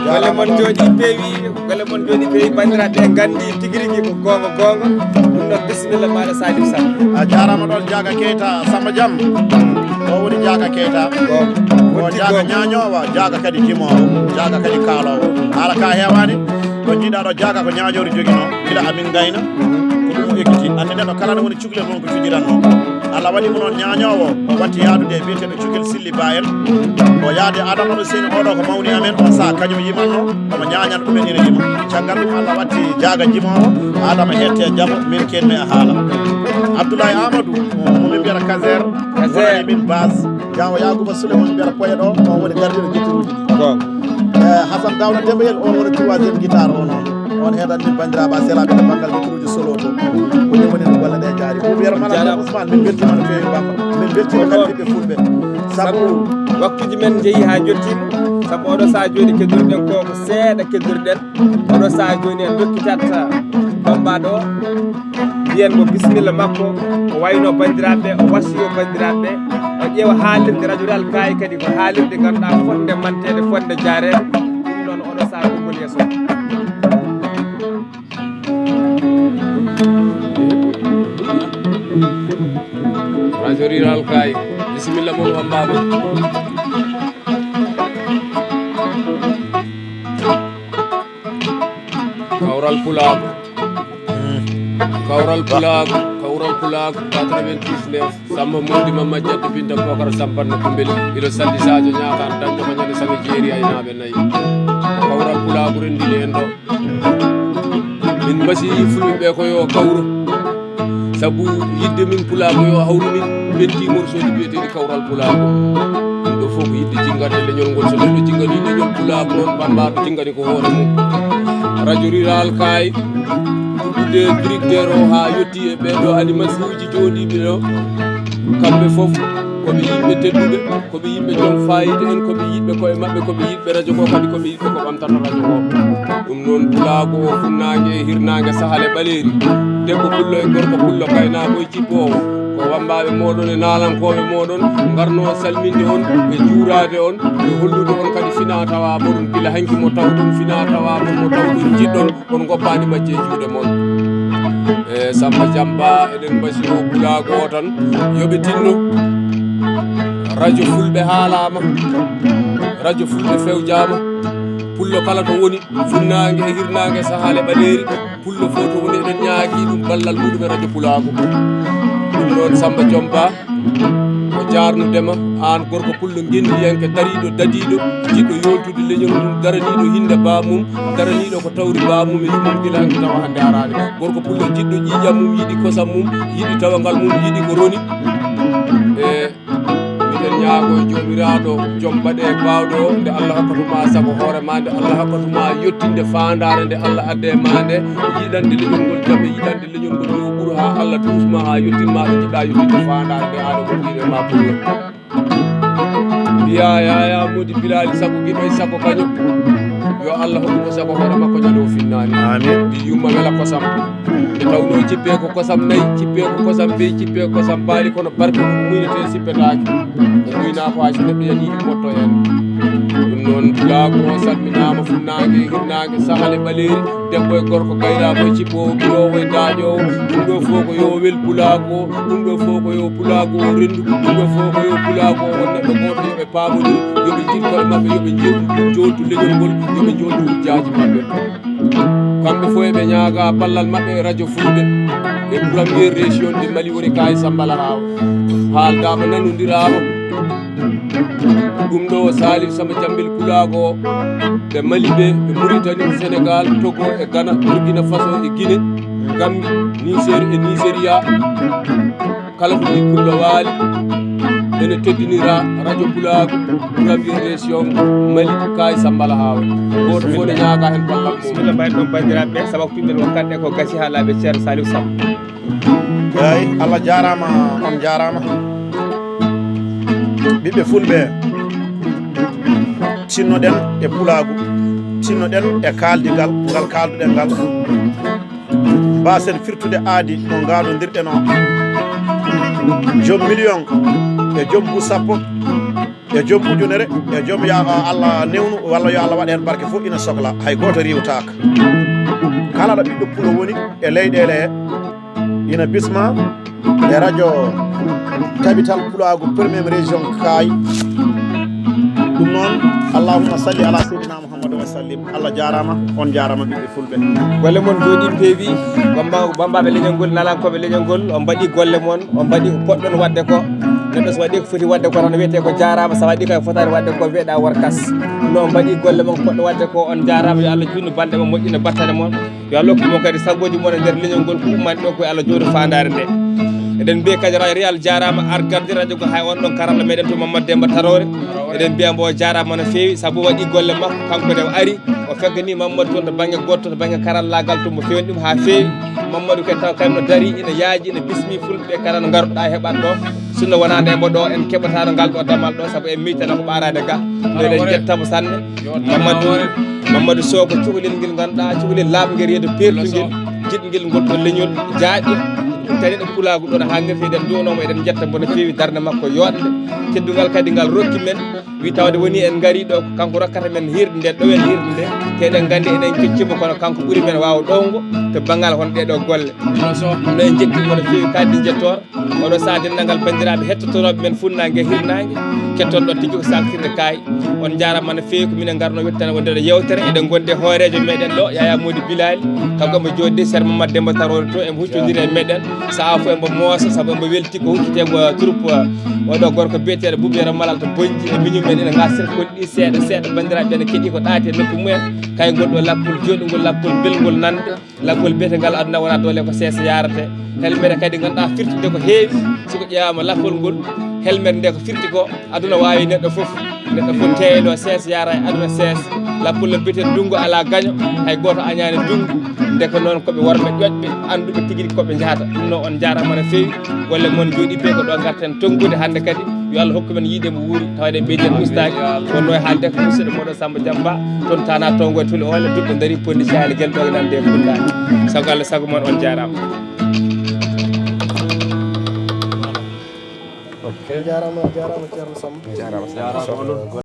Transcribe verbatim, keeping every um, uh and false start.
Golle mon jooɗi peewi, golle mon jooɗi peewi, banndiraaɓe, nganndi tigi rigi ko goonga goonga. Ɗum ɗon, bisimilla maaɗa, Salif Sall. A jaaraama ɗon, Jaaga Keyta, Samba Jam. O woni Jaaga Keyta. Ko jaaga ñaañoowo, jaaga kadi jimoowo, jaaga kadi kaaloowo. Haala ka heewaani. Ɗo njiiɗaa ɗo, jaaga ko ñaañoori joginoo gila amin ngayna. Ko ɗum o ekkiti. Anndi neɗɗo kala ne woni cukalel won ko fijiranno. Allah waɗi mo noon ñaañoowo, o watti yaadude e biyeteeɗo Cukel Silli Ba en. O yaadi Adama Hussein, oɗo ko mawni amen, on saha kañum yimanno, omo ñaañana ɗumen ina yima. Caggal ɗum Allah watti jaaga jimoowo, Adama heette jamo, min kenmi e haala. Abdoulaye Amadou, mo min mbiyata Kazer, Kazer. Wonani min base. Jaawo Yaaguba Souleymane mbiyata Poye ɗo, on woni gardiɗo guitaruuji ɗi. Goonga. Eh, Hassan Dawda Dembayel, on woni troisième guitare o noon. On heɗan min banndiraaɓe a selaaɓe to banngal guitaruuji solo to. Ko ɗum woni no golle ɗe jaari. Ko wiyata Malal Jaaraama. Ousmane, min mbeltiima no feewi Bamba. Min mbeltiima kadi ɓiɓɓe fulɓe. Sabu sabu waktuuji men njehi haa njottiima. Sabu oɗo sahaa jooni keddirɗen ko, ko seeɗa keddirɗen. Oɗo sahaa jooni en ndokkitat Bamba ɗo. Mbiyen mo bisimilla makko, o wayno banndiraaɓe, o wasiyo banndiraaɓe, o ƴeewa haalirde Radio Rural Kaay kadi ko haalirde ngannduɗaa fotnde manteede, fotnde jaareede. Ɗum noon oɗo sahaa ɓoggol yeeso. Radio Rural Kaay, bisimilla mon wambaama. Kawral Pulaagu. Kawral Pulaagu, Kawral Pulaagu, quatre-vingt-dix-neuf. Samba Mody Mamma Jaddi Binta Bokar Sampanno Kumbeli. Ilo Salli Sadio Ñaaxaan, dañƴo ko ñande sami jeeri aynaaɓe nayi. Kawral Pulaagu renndini en ɗo. Min mbasi fulɓe ɓe ko yo kawru. Sabu yidde min Pulaagu yo hawru min ɓenti morceau ji biyeteeɗi Kawral Pulaagu. Ɗum ɗo fof ko yidde jinngande leñol ngol. So neɗɗo jinnganii leñol Pulaagu noon, Bamba to jinngani ko hoore mum. Radio Rural Kaay, ɗuɗe directeur o haa yotti e ɓee ɗo animatrice uji jooɗiiɓe ɗo. Kamɓe fof ko ɓe yimɓe tedduɓe, ko ɓe yimɓe joom faayiida en, ko ɓe yiɗɓe koye maɓɓe, ko ɓe yiɗɓe radio ko, kadi ko ɓe yiɗɓe ko ɓamtata radio ko. Ɗum noon, Pulaagu o, funnaange e hirnaange, sahal e ɓaleeri, debbo pullo e gorko pullo, kaynaako e cippoowo, ko wammbaaɓe mooɗon e naalankooɓe mooɗon ngarnoo salminde on e juuraade on e hollude on kadi finaa tawaa moɗon gila hanki mo tawɗon finaa tawaa mon, mo tawɗon njiɗɗon. On ngoppaani majje e juuɗe mon. E Samba Jamba, eɗen mbasiyoo Pulaagu o tan, yo ɓe tinno. Radio Fulɓe haalaama, radio Fulɓe fewjaama. Pullo kala to woni, funnaange e hirnaange, sahal e ɓaleeri, pullo fof to woni, eɗen ñaagii ɗum ballal muɗum e radio Pulaagu. Ɗum noon, Samba Jomba, ko jaarnudema, aan gorko pullo ngendiyanke, dariiɗo, dadiiɗo, jiɗɗo yooltude leñol mum, daraniiɗo hinnde baamum, daraniiɗo ko tawri baamum e yummum gila hanki tawa hannde araani. Gorko pullo jiɗɗo ƴiiƴam mum, yiɗi kosam mum, yiɗi tawangal mum, yiɗi ko roni. E miɗen ñaago e Joomiraaɗo, joom baɗe baawɗo, nde Allah hokkatuma sago hoore ma, nde Allah hokkatuma yettinde faandaare nde Allah adde ma nde, yiɗande leñol ngol jam e yiɗande leñol ngol yo ɓur haa Allah duusma haa yettinma ɗo jiɗɗa yettinde faandaare nde aɗa woɗɗiɓe ma pullo. Mbiya Yaya Modi Bilali sago giɗo e sago kañum. Yo Allah hokku mo sago hoore makko ñande o finnaani. Amin. Ndi yumma wela kosam. Nde tawnoo cippee ko kosam nayi, cippee ko kosam beyi, cippee ko kosam baali, kono barke ko muynetee sippetaake. O muyna ko hay so neɗɗo yanii immotto heen. Ɗum noon, Pulaagu o salminaama, funnaange e hirnaange, sahal e ɓaleeri, debbo e gorko, gaynaako e cippoowo, ɓiroowo e daaƴoowo. Ɗum ɗo fof ko yo wel Pulaagu o, ɗum ɗo fof ko yo Pulaagu o renndu, ɗum ɗo fof ko yo Pulaagu o won neɗɗo gooto, yo ɓe paamondir, yo ɓe njiɗ koye maɓɓe, yo ɓe njew-, njooltu leñol ngol, yo ɓe njooltu hujjaaji maɓɓe. Kamɓe fof eɓe ñaaga ballal maɓɓe e radio Fulɓe e première région de Mali woni ka e Sambala Awa. Haaldaama nanondiraama. Ɗum ɗo Salif Samba Jambil Pulaagu o, ɓe Mali ɓe, ɓe Mauritanie, Sénégal, Togo e Ghana, Burkina Faso e Guinée, Gambie, Niger e Nigeria. Kala ko ɗi pullo waali, ene teddinira radio Pulaagu, première région, Mali, ka e Sambala Awa. Gooto fof ne ñaaga heen ballal mum. Bisimilla, mbayɗon banndiraaɓe, sabu waktu men o, kanɗe ko gasi haa laaɓi, Ceerno Salif Samb. Eeyi, Allah jaaraama, on jaaraama. Ɓiɓɓe fulɓe, tinnoɗen e Pulaagu. Tinnoɗen e kaaldigal ngal kaalduɗen ngal, mbaasen firtude aadi no ngaadondirɗen o. Joom million e joom bu sappo e joom ujunere e joom ya Allah newnu walla yo Allah waɗ heen barke fof ina sokla, hay gooto riiwtaaka. Kala ɗo ɓiɗɗo pulo woni e leyɗeele he, ina bisma e radio Tabital Pulaagu, première région Kaay. Ɗum noon, allahumma salli ala seydina Muhammadu wa sallim. Allah jaaraama, on jaaraama, ɓiɓɓe fulɓe. Golle mon njooɗii, peewi. Bamba, bambaaɓe leñol ngol, nalankooɓe leñol ngol, on mbaɗii golle mon, on mbaɗii ko poɗɗon waɗde ko. Neɗɗo so waɗii ko foti waɗde ko, tan wiyetee ko jaaraama. So waɗii ko fotaani waɗde ko, wiyeɗaa workas. Ɗum noon, on mbaɗii golle mon, ko poɗɗo waɗde ko. On jaaraama, yo Allah juutnu balɗe mon, moƴƴina battane mon. Yo Allah hokku mon kadi sagooji mon e nder leñol ngol, ko ummani ɗo, ko yo Allah jooɗo faandaare nde. Eɗen mbiya kadi ra-, Riyal jaaraama, ar gardi radio ko hay on ɗon karalla meɗen to Mamadou Demba Tarore. Eɗen mbiya mbo jaaraama no feewi, sabu waɗi golle makko, kanko ne o ari, o feggani Mamadou toon to bannge gooto, to bannge karallaagal, to mo feewni ɗum haa feewi. Mamadou kadi taw kañum no dari, ina yaaji, ina bismi fulɓe kala no ngarduɗaa heɓat ɗo. Sinno wonaande e mbo ɗo, en keɓataano ngal ɗo damal ɗo, sabu en miijtana ko ɓaaraade ga. Ɗo eɗen njettamo sanne. Mamadou, Mamadou Sow ko cukalel ngel ngannduɗaa, cukalel laaɓngel, reedu peertungel, jiɗngel ngol ɗo leñol jaaƴɗo. Ɗum tawde ɗo pulaagu ɗo no haalnirta, eɗen nduwanomo, eɗen njetta mbo no feewi darnde makko yooɗnde. Teddungal kadi ngal rokki men, wi tawde woni en ngari ɗo, ko kanko rokkata men hiirde nde, ɗo en hiirde nde. Te eɗen nganndi enen keccimo, kono kanko ɓuri men waaw ɗowngo to banngal hono ɗee ɗo golle. Ɗum noon en njetti mo no feewi, kadi njettoor. Oɗo saha denndangal banndiraaɓe hettotooɓe men funnaange e hirnaange, ketton ɗo tigi ko saltirde kaay. On njaaraama no feewi, ko minen ngarno wettana wonde ɗo yeewtere. Eɗen ngondi e hooreejo meɗen ɗo, Yaya Mody Bilali. Kanko omo jooɗi sera Mamadou Demba Tarore to, emo huccondiri e meɗen. Sahaa fof emo moosa, sabu emo welti ko huccitee ko troupe, oɗo gorko biyeteeɗo Boubaira Malal to Bonnji e miñum men ina ngasira koɗi ɗi seeɗa seeɗa. Banndiraaɓe ɓe ne keɗii ko ɗaati e nokku mumen. Kay ngol ɗo lappol jooɗingol, lappol belngol nande. Laggol biyetengal aduna wona doole ko seesa yarate. Helmere kadi ngannduɗaa firtinde ko heewi. So ko ƴeewaama lappol ngol, helmere nde ko firti ko, aduna waawi neɗɗo fof. Neɗɗo fof teeylo seesa yara e aduna seesa. Lappol no biyeten ndunngu alaa gaño, hay gooto añaani ndunngu. Nde ko noon ko ɓe worɓe ƴoƴɓe, annduɓe tigi rigi ko ɓe njahata. Ɗum noon on njaaraama no feewi. Golle mon njooɗii peewi ko ɗo ngarten tonngude hannde kadi. Yo Allah hokku men yiide mo wuuri, tawa eɗen ɓeydi en ustaaki. Wonno e haalde ko musidɗo moɗo Samba Diamba, toon Tana Tongo e Tuli Ole, duɗɗo dari, ponndi caali gel ɗo e nande e Fullaani. Sago Allah, sago mon, on jaaraama. Ok. Jaaraama, jaaraama Ceerno Samba. Jaaraama, Samba.